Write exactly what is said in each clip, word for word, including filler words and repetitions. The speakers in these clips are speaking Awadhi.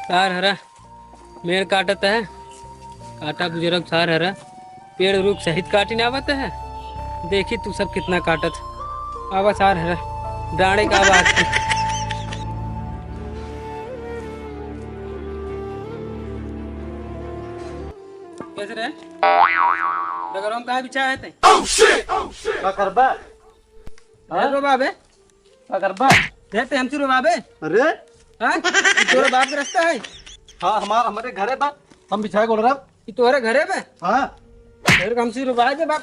सार हरा, मेड़ काटत है, काटा बुजुर्ग सार हरा, पेड़ रूख सहित काटिन आवत है। देखी तू सब कितना काटत। आवा सार हरा, डाँड़े का बात की। कैसे रे? डगरवा में काहे बिछा है ते? का करबा? हाँ? रो बाबे। का करबा? देख ते हमसे रो बाबे। अरे? हाँ? ई तोरे बाप के रस्ता है? हाँ, हमार, हमरे घरे बा। हम बिछाए गोल रहा। ई तोरे घरे बे? हाँ। ढेर हमसे रो बाबे बाप।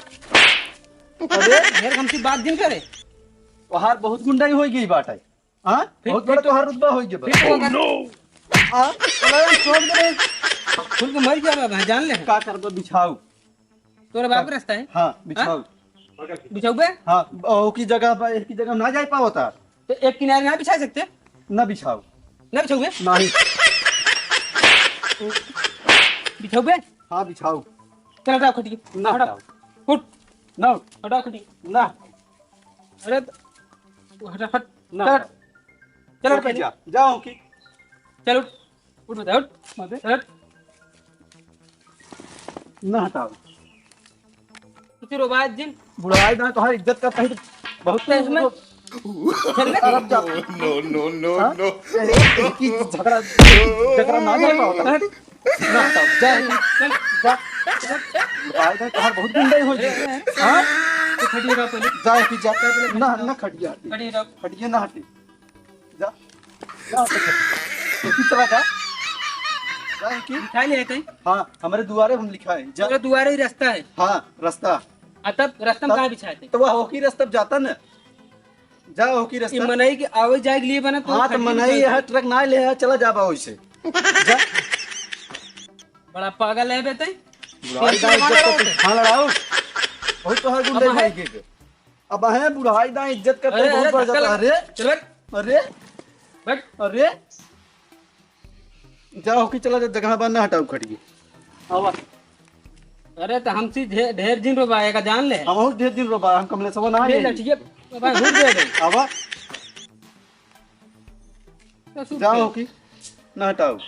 अरे? ढेर हमसे बात जिन करे। तोहार बहुत गुंडाई होइ गई बाटे। हाँ? फिर, बहुत फिर बड़ा तो, तोहार रुतबा होइ गया बा। फिर तो अगर हाँ? अरे, छोड़ दे रे। खुल के मर गया बा, जान ले। का करबा, बिछाऊ। तोरे बाप के रस्ता है? हाँ, बिछाऊ। बिछाउबे? हाँ, ओ की जगह पर, एक की जगह ना जाए पावता। तो एक किनारे ना बिछा सकते? ना बिछाऊ। ना बिछाउबे? नहीं। बिछाउबे? हाँ, बिछाऊ। चल, हटाओ खटिया। ना हटाओ। हटाऊ। उठ। ना उठ। हटाओ खटिया। ना। अरे, तो हटा, हट। ना चल, हटाऊ। चल, हट ओके, पहले। जा, जा ओके। चल, उठ। उठ बता, उठ। मत। चल, हट। ना हटाऊ। तू रो बात जिन। बुढ़ाई ना, तोहार इज्जत का कहीं तो बहुत तो इसमें चल बे। अरब जा। No, no, no, हाँ? No। अरे, एक ही झगड़ा, झगड़ा ना कर पावता। हट। ना हटाऊ, जा, चल। जा। बुढ़ाई ना, तोहार बहुत गुंडाई होइ गई। हाँ? तो खटिया हटा पहले। जा, एक ही जा। ना, ना खटिया हटे। खटिया हटा। खटिया ना हटे। जा, जा, तो फिर चला जा। जा, एक ही। लिखा नहीं है कहीं? हाँ, हमरे दुआरे हम लिखा है। जा। तोरे दुआरे ही रस्ता है। हाँ, रस्ता। आ तब रस्ता में तब, कहाँ बिछाए थे? तो वह होकी रस्ता जाता न। जा, होकी रस्ता। मनई के आवे जाए के लिए बना तो हाँ, तो खटिया मनई बिछाए यहाँ थे। ट्रक ना ले है, चला जा बा वैसे। जा। बड़ा पागल है बे तई। बुढ़ाई तेरे का से इज्जत लड़ाओ करते, थे। हाँ, लड़ाओ। बहुत तो है गुंडे अब है। भाई के। अब है बुढ़ाई दा इज्जत करते अरे, बहुत अरे, बढ़ धक्का जाता है। लगा। अरे, चल बैठ। अरे, बैठ। अरे, जाओ कि चला जा, जगह बा ना हटाऊ खटिया। आवा। अरे तो हमसे ढे-, ढेर दिन रो बाएगा जान ले। हम और ढेर दिन रो बा, हम कमलेशवा ना ले आए। लठिए, भाई घूर दे दे। आवा। तो सूत जाओ के। कि ना हटाऊ।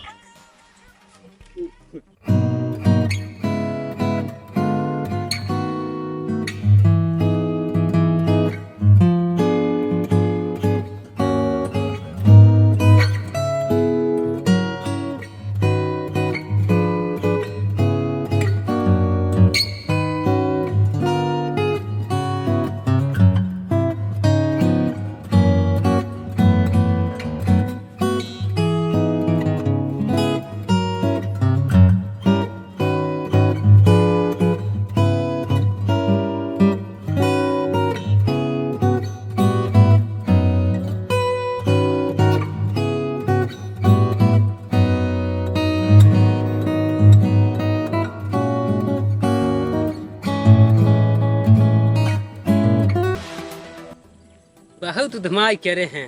बहुत धमाई करे हैं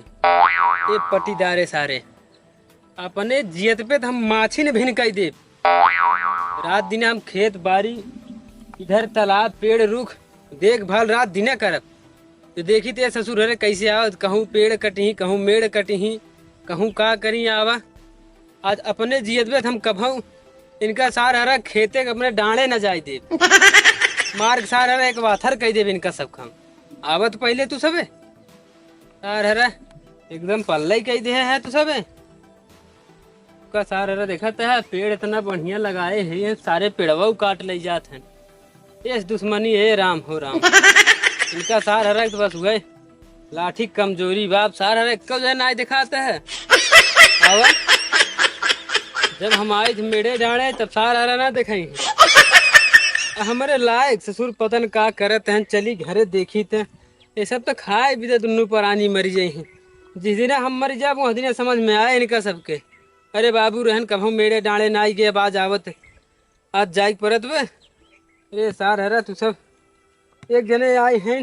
ये पटीदारे सारे। अपने जियत पे त हम माछी न भिनकाई देब। रात दिन हम खेत बारी, इधर तालाब, पेड़, रुख, देखभाल रात दिने करब। तो देखी ते ससुर हरे कैसे आवत, कहूँ पेड़ कटिही, कहूँ मेड़ कटिही, कहूँ का करी आवा। आज अपने जियत बे हम कभऊ इनका सार हरा खेते के अपने डाँड़े न जाए देब। मार्ग सार हरा एक वाथर कह देब इनका सब काम। आवत पहले तू सबे सार हरा एकदम पल्लई कह दे है तू सबे। का सार हरा देखत है, पेड़ इतना बढ़िया लगाए है, ये सारे पेड़वा काट ले जात हैं। इस दुश्मनी है राम हो राम। इनका सार हरा तो बस हुए लाठी कमजोरी बाप, सार हरा एक्को जन नाई दिखाते है। आवा, जब हम आए थे मेड़े डाँड़े तब सार हरा ना दिखाई। हमरे लायक ससुर पतन का करत हैं, चली घरे देखी ते। ये सब तो खाए भी तो दुनू परानी मरी जाई हैं। जिस दिन हम मर जाब वह दिन समझ में आए इनका सबके। अरे बाबू रहन कभू मेड़े डाँड़े नाई गए, अब आज आवत, आज जाए के परत बे। अरे सार हरा तू सब एक जने आए हैं,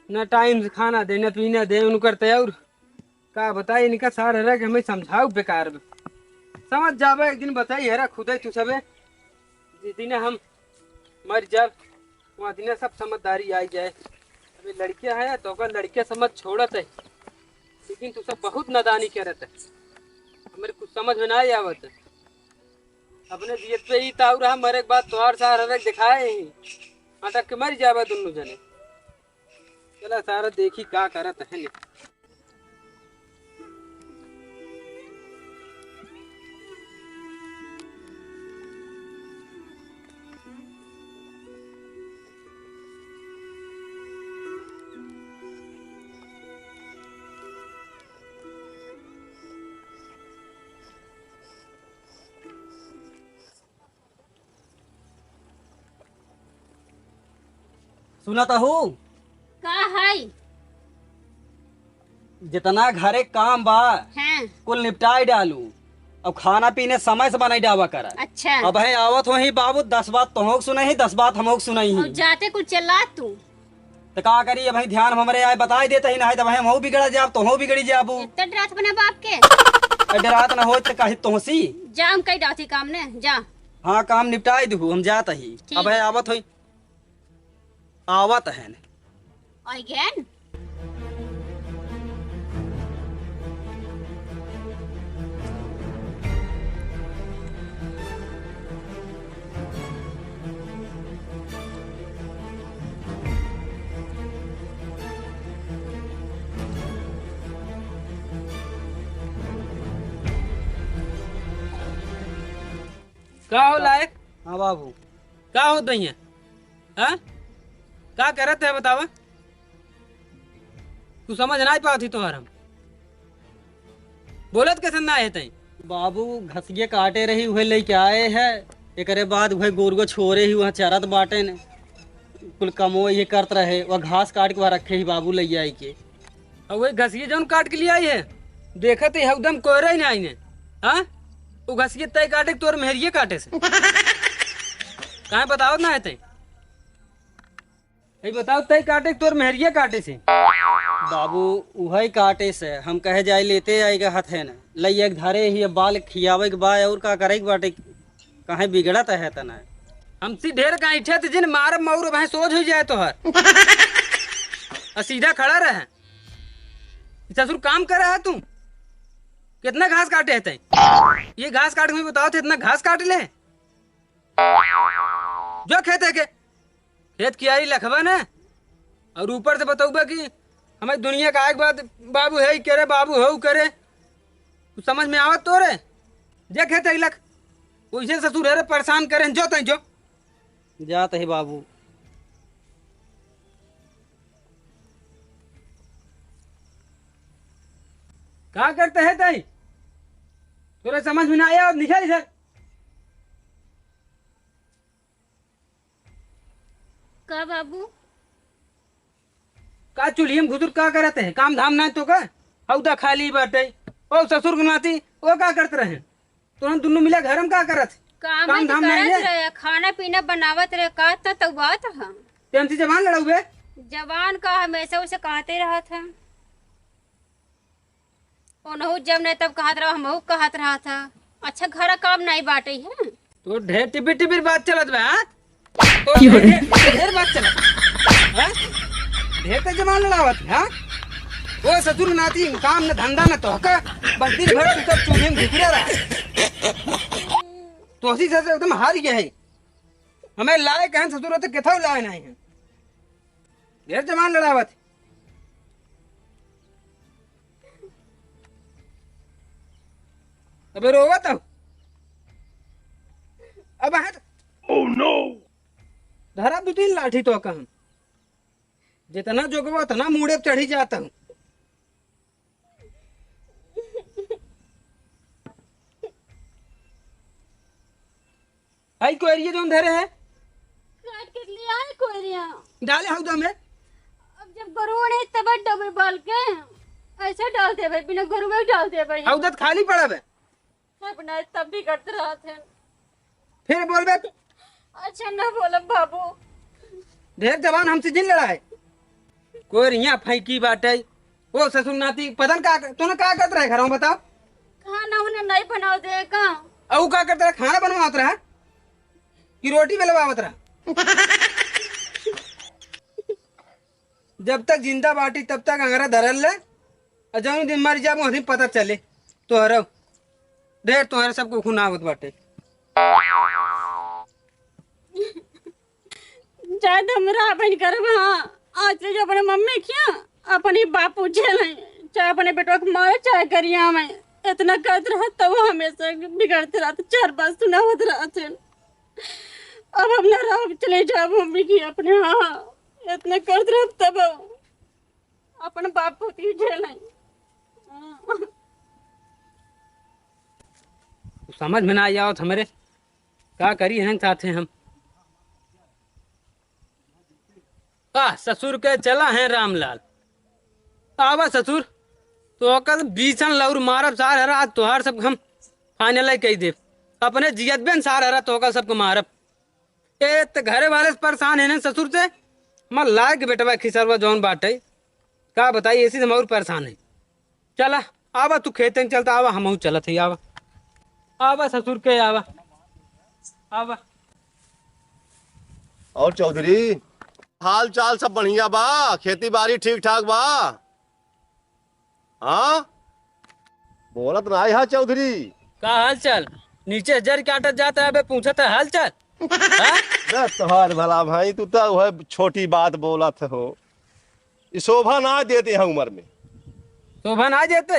न टाइम से खाना दे, न पीना दे, उनकर तय और का बताई इनका सार हरा कि हमें समझाऊ बेकार बे। समझ जाबे एक दिन बताई हरा खुदे तू सबे। जिस दिन हम मर जाब वहाँ दिन सब समझदारी आई जाए। अभी लड़कियाँ हैं तो ओकर लड़कियाँ समझ छोड़त है, लेकिन तू सब बहुत नादानी करत है। हमरे कुछ समझ में नाहीं आवत। अपने जियत पे ही ताऊ रहा, मरे के बाद तोहार सार हरे दिखाए ही। अटक के मर जाबे दुन्नु जने। चला सारा देखी का करत है। सुनत हू? का है? जितना घरे काम बा, हाँ। कुल निपटाई डालू। अब खाना पीने समय से बनाई डावा करा। अच्छा। अब है आवत होही बाबू, दस बात तोहूँ के सुनही, दस बात हमहूँ के सुनही। और जाते कुल चिल्ला तू। तो का करी, अब है ध्यान हमरे आए, बताई देते ही ना है, तब है हमहूँ बिगड़ा जाब, तोहूँ बिगड़ी जाबू। इतना डरात बना बाप के। ए, डरात ना होई तो कही तोहसी। जा, हम कई डाउथी काम ने, जा। हाँ, काम निपटाई दू, हम जात ही। ठीक। अब है आवत होई। आवत हन। अगेन? का हो लायक? हाँ बाबू। का हो दइया? हाँ? का करत है बतावा? तू समझ नाहीं पावत ही तोहर हम। बोलत कैसन ना है तई? बाबू घसिये काटे रही, उहे लेके आए है। एकरे बाद उहे गोरुआ छोरे ही वहाँ चरत बाटे ने। कुल कमो ये करत रहे, वह घास काट के वहाँ रखे ही बाबू ले आई के। और वही घसिये जौन काट के ले आई है, देखत ही एकदम कोयरा ही ना आई ने। हाँ? वो घसिये तय काटे के तोर मेहरिये काटे से। काहे बतावत ना है तई? यही बताओ, तय काटे के तोर मेहरिया काटे से? बाबू, उहई काटे से। हम कहे जाए लेते आए के हथे न, लइया के धरे ही, अब बाल खियावे के बा, और का करे के बाटे? काहे बिगड़त है तना? हमसे ढेर गांठिया ते जिन मारब मऊर भाई सोझ हो जाए तोहर। आ सीधा खड़ा रहे। ससुर काम करे है तू? कितना घास काटे है तै? ये घास काट के बताओ थे, इतना घास काट ले। जो खेत है के? खेत कियारी लखबा ना, और ऊपर से बतौबा कि हमें दुनिया का आए के बाद बाबू है ही करे, बाबू हो करे। कुछ समझ में आवत तोरे? जे खेत है लख, वैसे ससुर है रे, परेशान करे, जो तई जो। जात है बाबू। का करते है तई? तोरे समझ में ना आया, निकल इधर। का बाबू? का चूल्ही में घुसुर का करत है? काम धाम ना तो का? हौदा खाली बाटे। ओ ससुर के नाती, ओ का करत रहे? तो हम दुन्नू मिला घर में का करत? काम काम ही तो धाम नहीं करत है? रहे, खाना पीना बनावत रहे, का त तौबात हम। ते हमसे जबान लड़ाऊ बे? जबान का हमेशा उसे कहते रहत हम। ओनहु जब नहीं तब कहत रहो, हमहु कहत रहा था। अच्छा, घर काम नहीं बाटे है। तो ढेर टिपिर टिपिर बात चलत बा, हाँ? तो क्यों रे? ढेर, ढेर बात चलत, हाँ? ढेर तो जबान लड़ावत, हाँ? वो ससुर नाती, काम न धंधा न तोहका, बस दिन भर तू सब चूल्हे में घुघुरा रहा। तो उसी से एकदम हार गया है। हमें लाए कहन ससुर तो केथाऊ लाए नहीं है। ढेर जबान लड़ावत। अबे रोवत हो। अब है तो Oh no! धरा दू तीन लाठी तो कहन। जितना जोगवा उतना मूड़े पे चढ़ी जाता हूँ। आई कोयरिया जौन धरे है? काट के लिया है कोयरिया। डाले हौदा में। अब जब गरुआ नहीं तब डबे बाल के ऐसे डाल दे भाई, बिना गरुआ के डाल दे भाई। हौदा त खाली पड़ा बे। अपना तब भी करते रहते हैं। फिर बोलबे। अच्छा ना बोलब बाबू। ढेर जबान हमसे जिन लड़ाए। कोयरिया फेंकी बाटे। ओ ससुर नाती, पता न का, तूने का करत रहे घरों, बताओ? खाना उन्हें नहीं बनाओ दे का? अऊ का करत रहे, खाना बनवावत रहा कि रोटी बेलवावत रहा? जब तक जिंदा बाटी, तब तक अंगरा धरल ले, और जौन दिन मर जाबो, वहीं पता चले तोहरो। ढेर तोहरे सबको खून आवत बाटे। चाहे तो हम रह बन करब, हाँ, आज से जो अपने मम्मी किया, अपने बापू झेल हैं, चाहे अपने बेटवा के मारे, चाहे करिया में, इतना करत रहत, तब वो हमेशा बिगड़ते रहत, चार बात सुनावत रहत हैं। अब हम ना रह, चले जाब मम्मी की अपने, हाँ, इतना करत रहत, तब अपन बाप होती झेल है। हाँ। समझ में ना आवत हमरे, का करी हैं साथे हम। आ, ससुर के चला है रामलाल। आवा ससुर, तो ओकर बीसन लौर मारब सार हरा, आज तोहार सब हम final कह देब। अपने जियत बेन सार हरा, तो ओकर सबको मारब। ए, त घरे वाले से परेशान है ना ससुर से, हमार लायक बेटवा खिसरवा जौन बाटे, का बताई, ऐसी से हम और परेशान है। चला, आवा तू खेते में चलता, आवा, हमहू चलत है, आवा। आवा ससुर के, आवा, आवा। और चौधरी, हाल चाल सब बढ़िया बा? खेती बाड़ी ठीक ठाक बा? हाँ? बोलत ना है चौधरी। का हाल चाल? नीचे जर काटत जाता है, अबे पूछत है हाल चाल? हाँ? बे तोहार भला भाई, तू तो वह छोटी बात बोलत हो। ई शोभा ना देते हैं उम्र में। शोभा ना देते?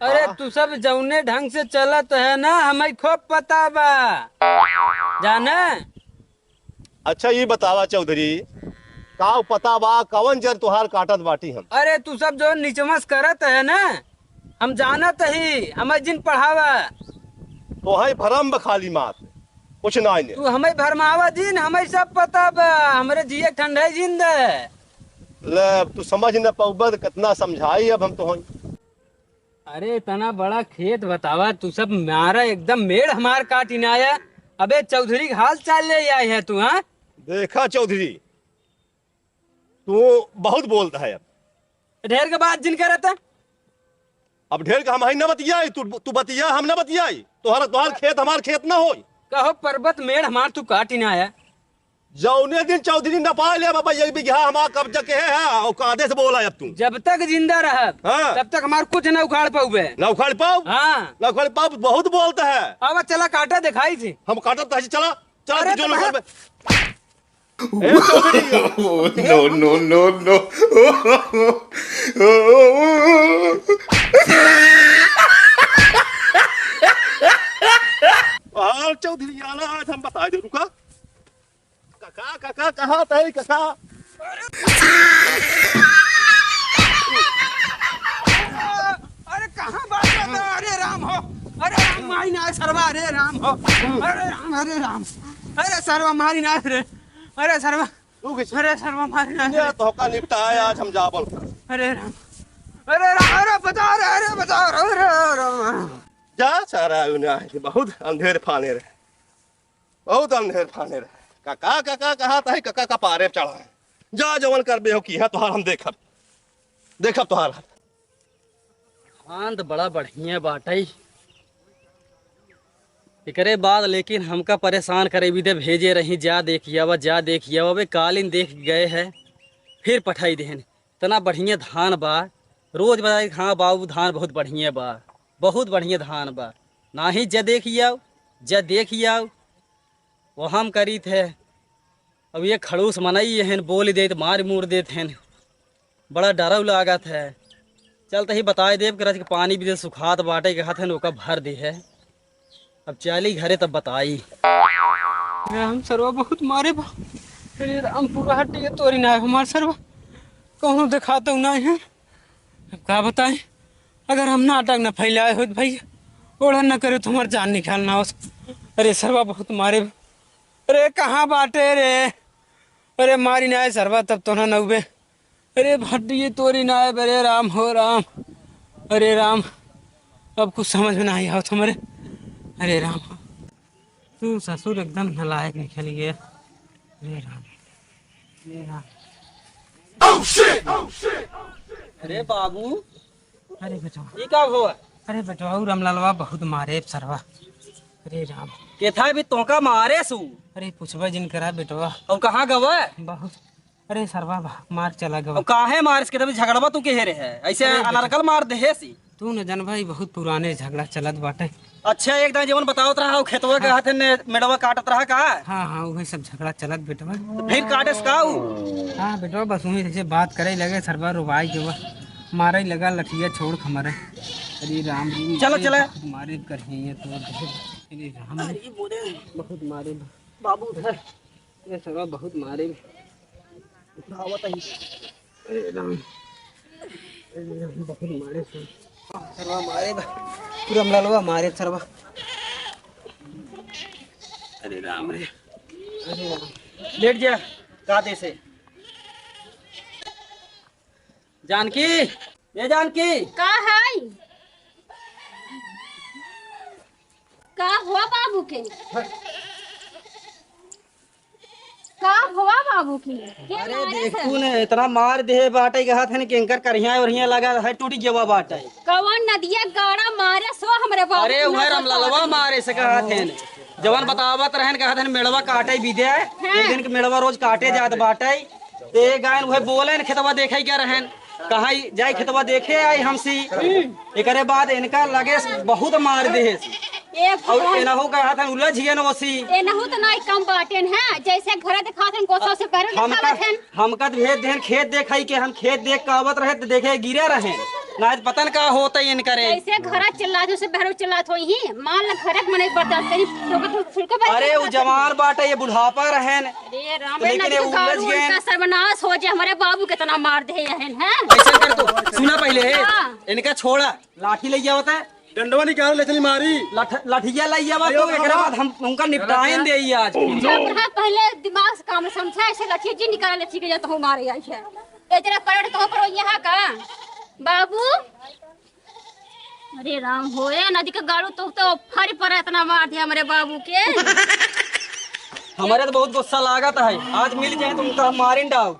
अरे हाँ। तू सब जौने ढंग से चलत है ना, हमें खूब पता बा। जाने? अच्छा, ई बतावा चौधरी, का पता बा, कवन जर तोहार काटत बाटी हम? अरे, तू सब जो निचमस करत है ना, हम जानत ही, हमें जिन पढ़ावा। तोहई भरम बा खाली मात, कुछ नाई ने। तू हमें भरमावा जिन, हमें सब पता बा, हमरे जिए ठंडे जिन दे। ले, अब तू समझ न पउबा, त कितना समझाई अब हम तोहई। अरे, इतना बड़ा खेत बतावा, तू सब मारा एकदम मेड़ हमार काटिन आया। अबे चौधरी के हाल चाल ले आए है तू, हाँ? देखा चौधरी, तू बहुत बोलता है अब। ढेर के बात जिन करत। अब ढेर के हम ही ना बतियाई, तू, तू बतिया, हम ना बतियाई। तोहर, तोहर खेत हमार खेत ना होई। कहो पर्वत मेड़ हमार तू काटिन आया। जौने दिन चौधरी नपाय लेब बाबा, एक बीघा हमार कब्जा के है, हाँ, औकाते से बोला अब तू। जब तक जिंदा रहब, हाँ। तब तक हमार कुछ ना उखाड़ पाउबे। ना उखाड़ पाउब? हाँ। ना उखाड़ पाउब, बहुत बोलता है। अब चला काटा दिखाई थी। हम काटत है, चला, चला अरे तू जो तो लोग भाई। में। ए, चौधरी। No, no, no, no। हाँ, चौधरी आला, आज हम बताइ दे, रुका। काका, काका, कहाँ तई काका? अरे कहाँ बात करता? अरे राम हो, अरे राम, मारी ना सरवा, अरे राम हो, अरे राम, अरे राम, अरे सरवा मारी ना रे, अरे सरवा, तू किस अरे सरवा मारी ना ये रे। तोहका निपटा है, आज हम जाबल। अरे राम, अरे राम, अरे बचा रे, अरे बचा रे, अरे राम। जा सारा, बहुत अंधेर फाने रे। बहुत अंधेर फाने रहे। काका, काका, कहा तही काका का पारे चढ़ा है। जा जवन करबे हो किहा तोहार हम देखब। देखब तोहार हाल। धान त बड़ा बढ़िया बाटइ। एकरे बाद लेकिन हमका परेशान करे बिदे भेजे रही, जा देखियावा, जा देखियावा। अबे कालिन देख गए है, फिर पठाई देहन। इतना बढ़िया धान बा, रोज बताई, "हाँ बाबू, धान बहुत बढ़िया बा, बहुत बढ़िया धान बा।" नाही, "जा देखि आउ, जा देखि आउ।" वो हम करीत है। अब ये खड़ूस मनई हन, बोल देत, मार मूर देत हन, बड़ा डरउ लागत है। चल तही बताइ देब कि रच के पानी भी दे सुखात बाटे, कहत हन ओका भर दे है। अब चली घरे तब बताई। राम सरवा बहुत मारे बा। अरे राम पूरा हट ये तोरी ना है हमार सरवा। कौनो देखात ना है। अब का बताई? अगर हम नाटक न फैलाए होत भैया, ओढ़न न करे तो हमार जान निकाल ना हो। अरे सरवा बहुत मारे बा। अरे कहाँ बाटे रे? अरे मारी ना है सरवा तब तो ना नौबे। अरे भड्डी तोरी ना है, अरे राम हो राम, अरे राम, अब कुछ समझ में नाही आवत हमरे। अरे राम, तू ससुर एकदम नालायक निकल गया। अरे राम, अरे राम। अरे बाबू, अरे बेटवा, ई का हुआ? अरे बेटवा, उ रामलालवा बहुत मारे सरवा। अरे राम। केथा भी तोका मारे सु? अरे पूछबा जिन करा बेटवा। और कहाँ गवा? बहुत अरे सरवा बा-, मार चला गवा। अब काहे मारिस के तभी झगड़वा तू केहे रहे? ऐसे अरे बेटा। अनर्गल मार देहे सी। तू न जनबा, ई बहुत पुराने झगड़ा चलत बाटे। अच्छा, एक दाईं जवन बतावत रहा, वो खेतवा के हाथ ने मेड़वा काटत रहा का? हाँ, हाँ, उहे सब झगड़ा चलत बेटवा। तो फिर काटेस का ऊ? हाँ बेटवा, बस उही से बात करे लगे, सरवा रुवाई के बा, मारे लगा लठिया छोड़ हमरे। अरे राम जी, चलो, मारे चलो। बहुत मारे कर है ये तो। अरे राम, अरे बोले। बहुत मारे। बाबू उधर। ये सरवा बहुत मारे। आवत ही। अरे राम। अरे राम, बहुत मारे सर। सरवा मारे बा। पूरा ललवा मारे सरवा। अरे राम रे। अरे राम। लेट जा। का दे से? जानकी, ए जानकी। का है? का हुआ बाबू के? का हुआ बाबू के? के अरे मारे देखू से? न, इतना मार देहे बाटे, कहत हन कि इनकर करिया ओरिया लगा है, टूट गवा बाटे। कवन नदिया गाड़ा मारे सो हमरे बाबू अरे के उहे मारे रमललवा सो। मारे से कहत हन, जवन बतावत रहन, कहत हन मेड़वा काटे बिदे, हाँ। एक दिन के मेड़वा रोज काटे जात बाटे। ए गायन उहे बोले न खेतवा देखे के रहन, कहाँ जाए खेतवा देखे आई हमसी। एकरे बाद इनका लगे बहुत मार देहे। ए और भगवान। एनहू कहत हन उलझ गए न ओसी। एनहू तो नाई कम बाटेन, हैं? जैसे घर दिखात हन, गोसा से बहरे हमका, दिखावत हन। हमका तो भेज देहन खेत देखाई के, हम खेत देख के आवत रहे तो देखे गिरे रहे, ना तो पता न का होता इनकरे। जैसे घर चिल्लात हो, से बहरो चिल्लात होई ही। मान ल घर के मने बर्दाश्त करी, तो को फुल को बात अरे, उ जवान बाटे, ये बुढ़ापा रहन। अरे राम, तो लेकिन ना ये तो उलझ गारू गए। उनका सर्वनाश हो जे, हमरे बाबू कितना मार दे हन, हैं? ऐसा कर तो, सुना पहले, हाँ। इनका छोड़ा, लाठी ले जावत है। डंडवा निकाल ले चली मारी। लठ-, लठिया ले जावत अयो तो एकरा बाबा। बाद हम उनका निपटाएन दे ही आज। चुप रहा, पहले दिमाग से काम समझा, ऐसे लठिया जी निकाल ले, ठीक है, तो हमारे आई है। ए तेरा करंट तो पर यहाँ का? बाबू, अरे राम हो, ए नदी के गाड़ू तो, तो फरी पर इतना मार दिया हमरे बाबू के। हमारे तो बहुत गुस्सा लागत है, आज मिल जाए तो उनका हम मारिन डाव।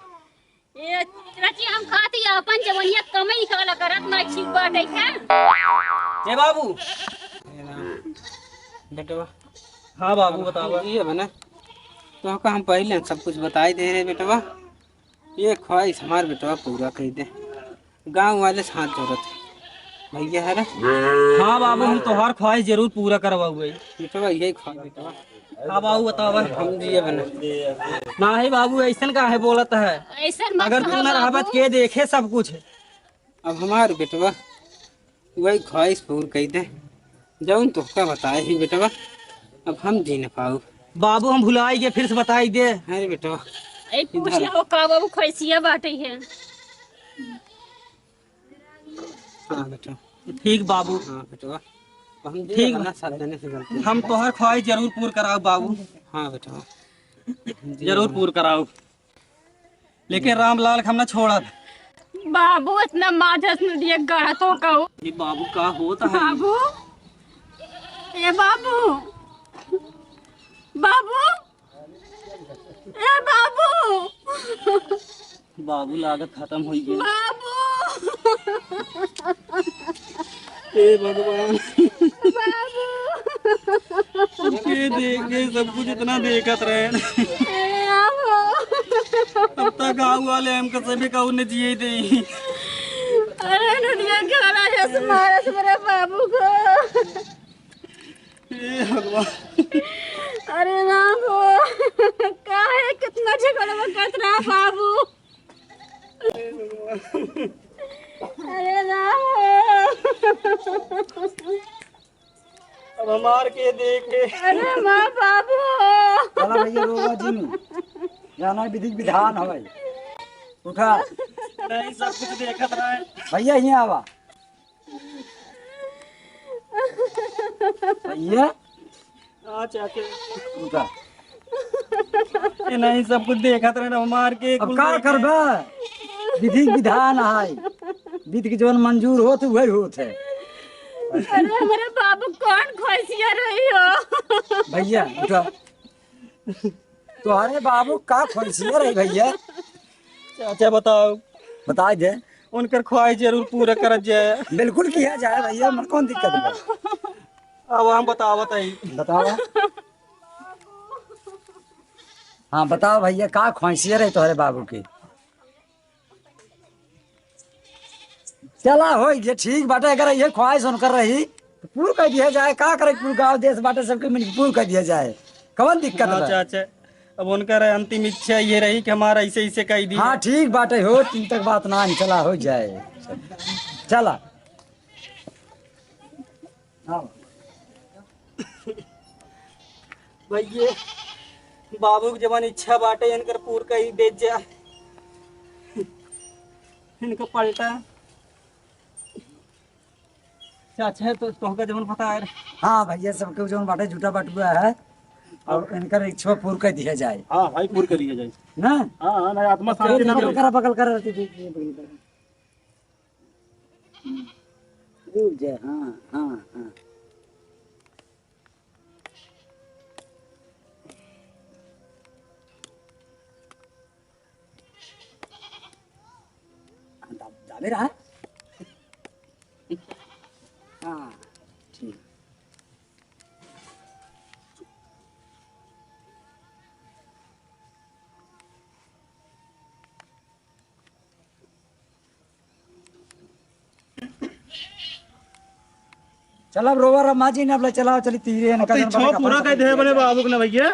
ए रची हम खाती अपन जवनिया कमई काला करत ना छिप बाटे है। ए बाबू। बेटवा। हाँ बाबू, अब बतावा। हम ये बना, तो का हम पहले सब कुछ बताई दे रहे बेटवा। ये ख्वाहिश हमार बेटवा पूरा कर दे। गाँव वाले से हाथ जोड़त है। भैया है रे। हाँ बाबू, हम तोहार ख्वाहिश जरूर पूरा करवाउबे। बेटवा, यही ख्वाहिश बेटवा। हाँ बाबू, बतावा। हम जिए बने। नाही बाबू, ऐसन काहे बोलत है? ऐसन मत अगर तू कहो ना रहबत बाबू। के देखे सब कुछ। अब हमार बेटवा वही ख्वाहिश पूर कई दे, जौन तोहका बताए ही बेटवा, अब हम जी न पाऊ। बाबू, हम भुलाई गए, फिर से बताई दे। अरे बेटवा, ए, पूछ इधर। लो का बाबू, कैसिया बाटे है? हाँ बेटवा। ठीक बाबू। हाँ बेटवा, हम ठीक ठीक बा। बना, साथ देने से गलती। हम तोहर ख्वाहिश जरूर पूर कराऊ बाबू। हाँ बेटवा। जरूर पूर कराऊ। लेकिन रामलाल के हम ना छोड़ब। बाबू, इतना मार दे, इसने दिए गढ़त हो कहू। ये बाबू का होता है? बाबू, ए बाबू, बाबू, ए बाबू। बाबू लागत खत्म हो गया। बाबू। हे भगवान। बाबू। के देखे सब कुछ इतना देखत रहे। हे बाबू। अब तक गाँव वाले हमको सभी का उन्हें जिए दे। अरे दुनिया के वाला जैसे मारे से मेरे बाबू को। हे भगवान। अरे राम हो, काहे कितना झगड़वा करत रहा बाबू। अरे राम हो। अब हमार के देखे। अरे माँ बाबू। चला भैया, रोवा जिन। जाना विधि विधान हवे। उठा। नहीं, सब कुछ देखत रहे। भैया, यहाँ आवा। भैया। हाँ, चाचा। उठा। ये नहीं, सब कुछ देखत रहे ना, हमार के अब कुल का देखे। करबा? विधि विधान है, विधि के जवन मंजूर होत, वही होत है। अरे, हमारे बाबू कौन खोसिया रही हो? भैया, उठा। तोहरे बाबू का खोसिया रही भैया? चाचा, बताओ। बता दे। उनकर ख्वाहिश जरूर पूरा करत जाए। बिल्कुल किया जाए भैया, में कौन दिक्कत बा? अब हम बतावत हई। बतावा। हाँ, बताओ भैया, का ख्वाहिशिया रही तोहरे बाबू की? चला, हो ये ठीक बाटे, अगर ये ख्वाहिश उनकर रही, तो पूर कर दिया जाए, का करे, पूर गाँव देश बाटे, सबके मिल के पूर कर दिया जाए, कवन दिक्कत हाँ, बा? अच्छा, अच्छा। अब उनकर अंतिम इच्छा ये रही कि हमारा ऐसे, ऐसे कह दी। हाँ, ठीक बाटे हो, तीन तक बात ना चला हो जाए। चला। हाँ। भैये, बाबू के जवन इच्छा बाटे, इनकर पूर कर ही दे जा। इनका पलटा। चाचा, तो तोहका जवन पता है। हाँ भैया, सबके जवन बाटे, झूठा बटुआ है, और इनकर इच्छा पूर कर दिया जाए। हाँ भाई, पूर कर दिया जाए। ना? हाँ, हाँ, नहीं, आत्मा शांति ना बगल करे। करा, बगल करा, रहती थी, ये बगल करा। दूर जाए, हाँ, हाँ, हाँ। हाँ, दाब-, दाबे रहा। हाँ, ठीक। चल अब रोवा रमा जी ने, अब ले चलाओ, चली तीरे अब इच्छा पूरा कर दे बने बाबू के ना भैया।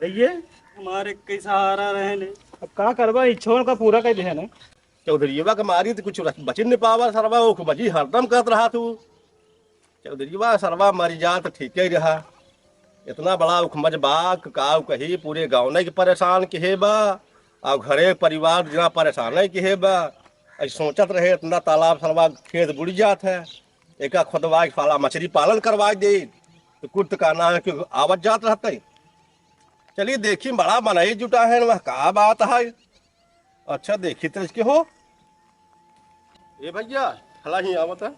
भैया, हमारे कई सहारा रहे ने। अब का करबा, इच्छा का पूरा कर दे ना। चौधरीवा के मारी तो कुछ बचिन नहीं पावा सरवा, वो बजी हरदम करत रहा तू। चौधरीवा सरवा मरि जा त ठीके रहा। इतना बड़ा उखमज बा, क-, काउ कही, पूरे गाँव नहीं के परेशान किहे बा, और घरे परिवार जितना परेशान है किहे बा। ऐसे सोचत रहे, इतना तालाब सरवा खेत बुड़ जात है, एका खोदवा के साला मछली पालन करवा दे, तो कुल तो का नाम है कि आवत जात रहते। चलिए देखी, बड़ा मनई जुटा है, वह का बात है। अच्छा, देखी तेज के हो। ए भैया, हला ही आवत है।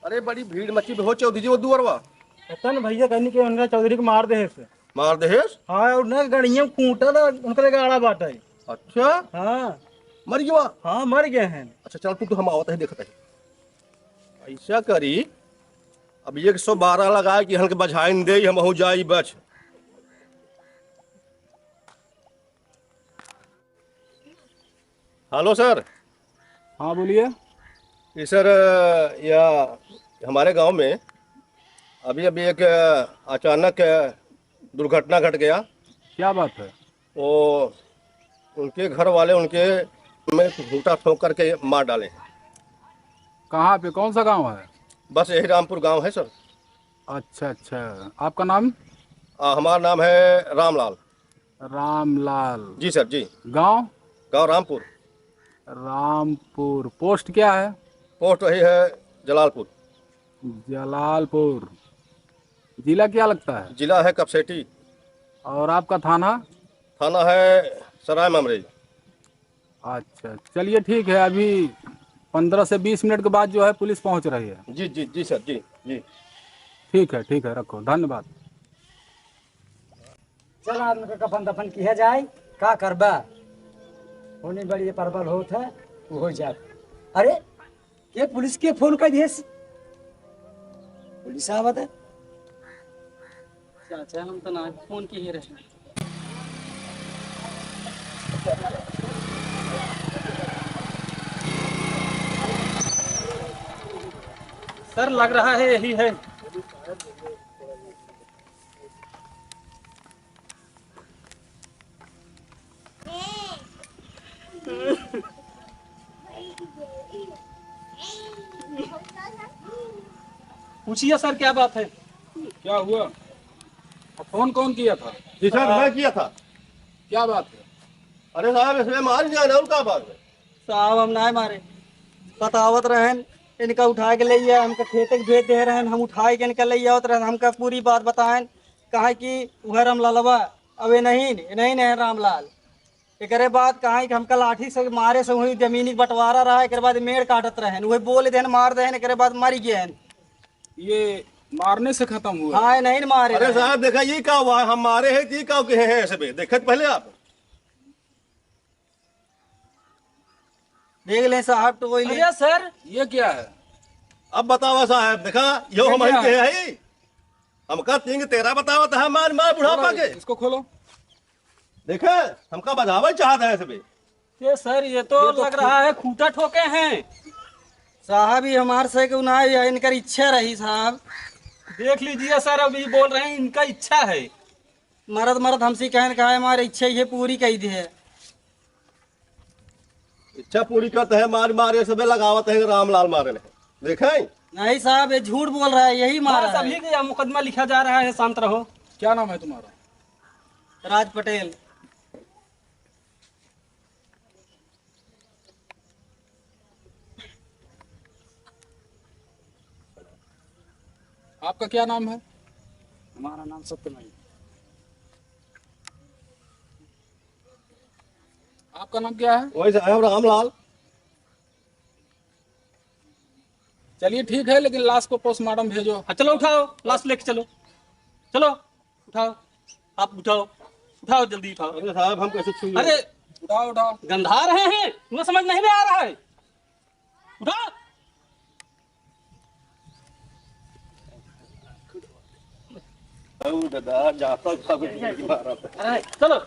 अरे, बड़ी भीड़ मची हो चौधरी जी, वो दुअरवा। पता न भैया, कहनी के उनका चौधरी के मार देहेस। मार देहेस? हाँ, और ना गड़िया में खूंटा था, उनका लगे आड़ा बाटा है। अच्छा? हाँ। मर गया? हाँ, मर गए हैं। अच्छा, चल तू, तू हम आवत है, देखते हैं। ऐसा करी, अब एक सौ बारह लगाए कि हल्के बझाइन दे, हम हो जाई बच। हेलो सर। हाँ, बोलिए। ये सर, या हमारे गांव में अभी, अभी एक अचानक दुर्घटना घट गया। क्या बात है? वो उनके घर वाले उनके में घूंटा ठोंक करके मार डाले। कहाँ पे, कौन सा गांव है? बस यही रामपुर गांव है सर। अच्छा, अच्छा। आपका नाम? आ, हमारा नाम है रामलाल। रामलाल। जी सर, जी। गांव? गांव रामपुर। रामपुर। पोस्ट क्या है? पोस्ट वही है जलालपुर। जलालपुर। जिला क्या लगता है? जिला है कपसेटी। और आपका थाना? थाना है सराय मामरेज। अच्छा, चलिए ठीक है, अभी पन्द्रह से बीस मिनट के बाद जो है पुलिस पहुंच रही है। जी, जी, जी सर, जी, जी। ठीक है, ठीक है, रखो, धन्यवाद। चल, आदमी का कफन दफन किया जाए, का करबा? होनी बड़ी परबल होत है, वो हो जात। अरे, के पुलिस के फोन कर दिए? पुलिस आवत है। चाचा, हम तो ना फोन किए रहे। सर, लग रहा है यही है। पूछिए सर, क्या बात है? क्या हुआ? फोन कौन किया था? जी सर, मैं किया था। क्या बात है? अरे साहब, इसमें मार दिया ना, और का बात है? साहब, हम नाय मारे, बतावत रहन, इनका उठाए के ले आए, हमका खेते के भेज दे रहन, हम उठाए के इनका ले आवत रहन, हमका पूरी बात बताएन, कहा कि वह रामलालवा, अब ये नहीं, ये नहीं, नहीं रामलाल। एकरे बाद कहा कि हमका लाठी से मारे से वही जमीनी बंटवारा रहा, एकरे बाद मेड़ काटत रहन, वही बोल देन, मार देन, एकरे बाद मर गए हैं। ये मारने से खत्म हुआ? हाँ, ये नहीं मारे अरे रहे। साहब, देखा, ये का हुआ? हम मारे हैं, ये का कहे हैं ऐसे पे? देखे तो पहले आप। देख ले साहब, तो कोई नहीं। अरे सर, ये क्या है? अब बतावा साहब, देखा, यो ये हमारी क्या के है? है ही। हमका तीन तेरह बतावत है, मार, मार बुढ़ापा खोलो, के। इसको खोलो। देखे, हमका बजावे चाहत है इसमें। ये सर, ये तो ये तो लग रहा है खूंटा ठोके हैं। साहब, ये हमार से क्यों ना है, ये इनकर इच्छा रही साहब। देख लीजिए सर, अभी बोल रहे हैं इनका इच्छा है। मरद मरद हमसे कहन कहा है, हमारी इच्छा ये पूरी कही दे। इच्छा पूरी करते हैं, मार मार ये सबे लगावत हैं रामलाल मारे ने। देखें? नहीं साहब, ये झूठ बोल रहा है, यही मारा बस है। अभी का मुकदमा लिखा जा रहा है, शांत रहो। क्या नाम है तुम्हारा? राज पटेल। आपका क्या नाम है? हमारा नाम सत्यम है। आपका नाम क्या है? वही साहब, रामलाल। चलिए ठीक है, लेकिन लाश को पोस्टमार्टम भेजो। हाँ, चलो उठाओ, लाश लेके चलो। चलो, उठाओ, आप उठाओ, उठाओ, जल्दी उठाओ। अरे साहब, हम कैसे छुएंगे? अरे, उठाओ, उठाओ। गंधा रहे हैं, तुम्हें समझ नहीं में आ रहा है? उठाओ। ओ दादा, जाता था कुछ नहीं मारा था। अरे, चलो।